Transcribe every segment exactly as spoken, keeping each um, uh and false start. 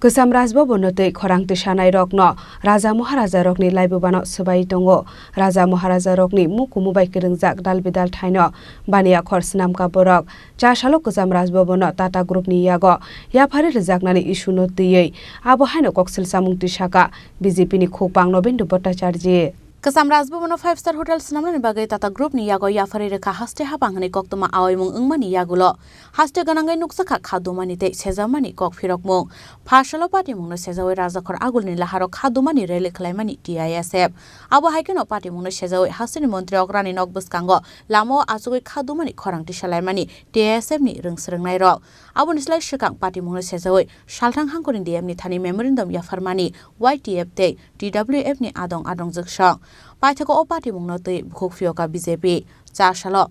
Kwcham Rajbhabono tei khorang tisanairokno Raja Maharajarokni laibubano swbai tongo. Raja Maharajarokni mukumu bai kwrwngjak dal bidal thaino baniya khor swnamkha borok. Cha salo Kwcham Rajbhabono Tata Groupni yago yapharwi rwjaknani issue no twiwi abo haino koksil chamung tisaka B J P ni khukpang Nobendra Bhattacharjee. Kwcham Rajbhabono five star hotel swnamnani bagwi Tata Groupni yago yapharwi rwkha haste hapang hwnwi koktwma aoimung wngmani yagulo haste gwnangwi nukjakha kha dumani tei sejamani kok phirokmung. Pha salo patimungno sejawi rajakhor agulni laharo kha dumani rally khlaimani T I S F. Abo hai kheno patimungno sejawi hasteni montri okrani nok bwskango lamao achugwi kha dumani khorang tisalaimani T I S F ni rwng swrwngnairok. Aboni slai swkang patimungno sejawi salthang hangkoni D M ni thani memorandum yapharmani Y T F tei T W F ni adong adong jwksong. Paithakgo o patimungno twi bukhuk phiyoka B J P. Cha salo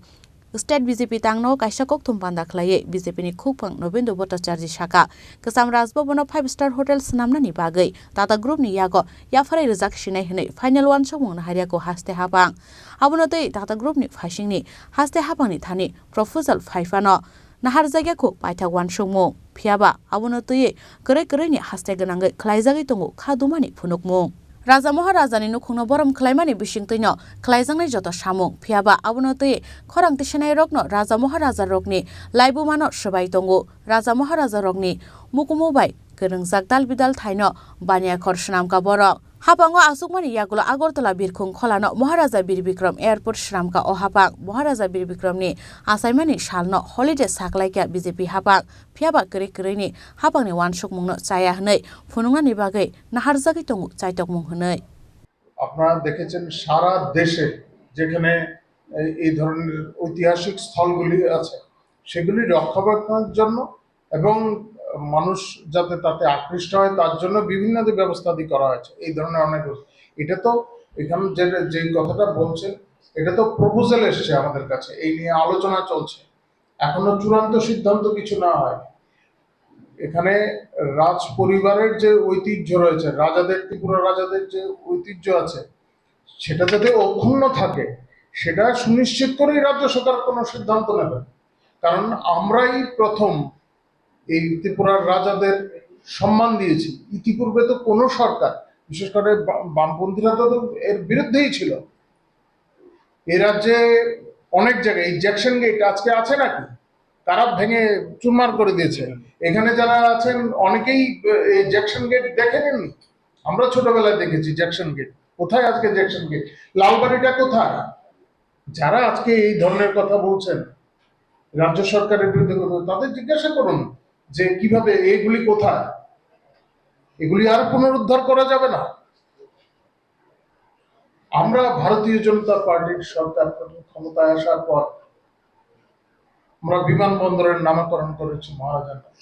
State B J P tangno kaisa kokthum panda khlaiwi B J P ni khukpang Nobendra Bhattacharjee saka, Kwcham Rajbhabono five star hotel swnamnani bagwi Tata Group ni yago yapharwi rwjak sinai hwnwi final uansukmung naharyaku haste hapang. Abono twi Tata Group ni phaisingni haste hapangni thani proposal phai phano naharjakya khu paithak uansukmung. Phiyaba abono twiwi kwrwi kwrwini haste gwnangwi khlaijagwi tongo kha dumani phunukmung. Raja Maharajani nukhungno borom khlaimani bisingtwino khlaijaknai joto samung, phiyaba abono twiwi khorang tisanairokno Raja Maharajarokni laibumano swbai tongo. Raja Maharajarokni mukumu bai kwrwngjak dal bidal thaino baniya khor swnamkha borok. Hapango achukmani yagulo Agartala birkhung kholano Maharaja Bir Bikram Airport swnamkha. O hapang Maharaja Bir Bikramni achaimani salno holiday saklaikha B J P hapang. Phiyaba kwrwi kwrwini hapangni uansukmungno chaya hwnwi phunuknani bagwi naharjagwi tongo chaitokmung hwnwi. আপনারা দেখেছেন সারা দেশে যেখানে এই, এই ধরনের ঐতিহাসিক স্থলগুলি আছে, সেগুলি রক্ষণাবেক্ষণের জন্য এবং মানুষ যাতে তাতে আকৃষ্ট হয় তার জন্য বিভিন্ন যে ব্যবস্থাদি করা হয়েছে। এই ধরনের অনেক ব্যবস্থা। এটা তো এখানে যে, যেই কথাটা বলছেন, এটা তো প্রপোজাল এসছে আমাদের কাছে, এই নিয়ে আলোচনা চলছে। এখনো চূড়ান্ত সিদ্ধান্ত কিছু না হয়। এখানে রাজ পরিবারের যে ঐতিহ্য রয়েছে, রাজাদের, ত্রিপুরা রাজাদের যে ঐতিহ্য আছে, সেটা যাতে অক্ষুণ্ণ থাকে, সেটা সুনিশ্চিত করেই রাজ্য সরকার কোনো সিদ্ধান্ত নেবে। কারণ আমরাই প্রথম এই ত্রিপুরার রাজাদের সম্মান দিয়েছি। ইতিপূর্বে তো কোনো সরকার, বিশেষ করে বা-, বামপন্থীরা তো, তো এর বিরুদ্ধেই ছিল। এই রাজ্যে অনেক জায়গায় এই জংশন গেট আজকে আছে নাকি? কারা ভেঙে চুরমার করে দিয়েছে? এখানে যারা আছেন অনেকেই, এ, এই জংশন গেট দেখেননি। আমরা ছোটবেলায় দেখেছি জংশন গেট। কোথায় আজকে জংশন গেট? লালবাড়িটা কোথায়? যারা আজকে এই ধরনের কথা বলছেন, রাজ্য সরকারের বিরুদ্ধে কথা, তাদের জিজ্ঞাসা করুন যে কিভাবে এইগুলি কোথায়? এগুলি আর পুনরুদ্ধার করা যাবে না। আমরা ভারতীয় জনতা পার্টির সরকার প্রথম ক্ষমতায় আসার পর আমরা বিমানবন্দরের নামকরণ করেছি মহারাজার নামে।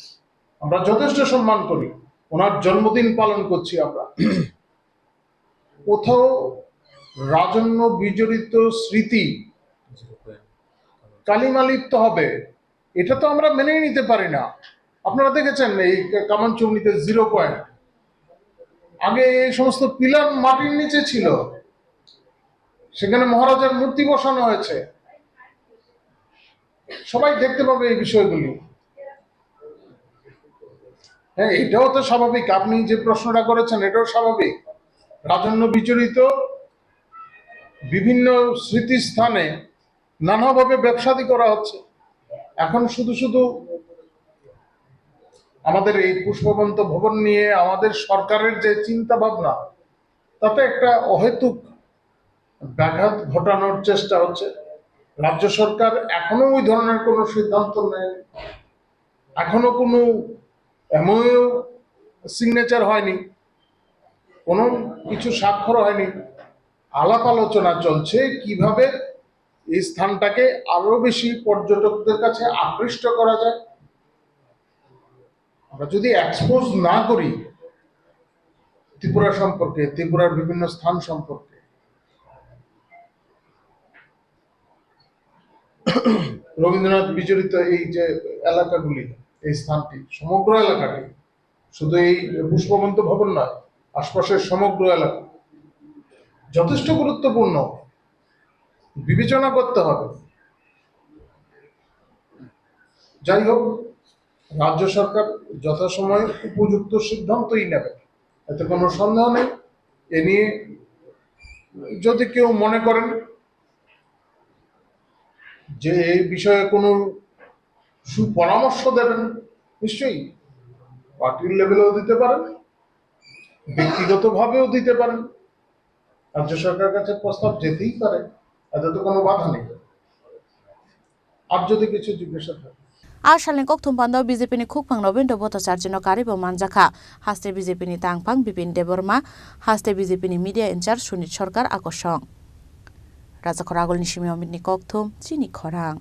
আমরা যথেষ্ট সম্মান করি, ওনার জন্মদিন পালন করছি আমরা। কোথাও রাজন্য বিজড়িত স্মৃতি কালিমালিপ্ত হবে, এটা তো আমরা মেনেই নিতে পারি না। আপনারা দেখেছেন এই কামানচুমনিতে জিরো পয়েন্ট, আগে এই সমস্ত পিলার মাটির নিচে ছিল, সেখানে মহারাজার মূর্তি বসানো হয়েছে। সবাই দেখতে পাবে এই বিষয়গুলি। হ্যাঁ, এটাও তো স্বাভাবিক, আপনি যে প্রশ্নটা করেছেন এটাও স্বাভাবিক। রাজন্য বিচরিত বিভিন্ন স্মৃতিস্থানে নানাভাবে ব্যবসাদি করা হচ্ছে। এখন শুধু শুধু আমাদের এই পুষ্পবন্ত ভবন নিয়ে আমাদের সরকারের যে চিন্তা ভাবনা, তাতে একটা অহেতুক ব্যাঘাত ঘটানোর চেষ্টা হচ্ছে। রাজ্য সরকার এখনো ওই ধরনের কোনো সিদ্ধান্ত নেয়নি, এখনো কোনো এমওইউ সিগনেচার হয়নি, কোনো কিছু স্বাক্ষর হয়নি। আলাপ আলোচনা চলছে কিভাবে এই স্থানটাকে আরো বেশি পর্যটকদের কাছে আকৃষ্ট করা যায়। আমরা যদি এক্সপোজ না করি ত্রিপুরা সম্পর্কে, ত্রিপুরার বিভিন্ন স্থান সম্পর্কে, রবীন্দ্রনাথ বিচরিত এই যে এলাকাগুলি, এই স্থানটি, সমগ্র এলাকাটি, শুধু এই পুষ্পবন্ত ভবন নয়, আশপাশের সমগ্র এলাকা যথেষ্ট গুরুত্বপূর্ণ, বিবেচনা করতে হবে। যাই হোক, রাজ্য সরকার যথাসময়ে উপযুক্ত সিদ্ধান্তই নেবে, এতে কোনো সন্দেহ নেই। এ নিয়ে যদি কেউ মনে করেন যে এই বিষয়ে কোনো সুপরামর্শ দেবেন, নিশ্চয়ই পার্টির লেভেলেও দিতে পারেন, ব্যক্তিগতভাবেও দিতে পারেন। রাজ্য সরকারের কাছে প্রস্তাব যেতেই পারে, এতে তো কোনো বাধা নেই। আর যদি কিছু জিজ্ঞাসা থাকে। A salni kokthum pando B J P ni khukphang Robindra Bhattacharjee no karwi bo manjakha. Haste B J P ni tangphang Bipin Debbarma, haste B J P ni media in charge Sunit Sarkar akosong. Rajakhor Agulni simi Amit ni kokthum, chini khorang.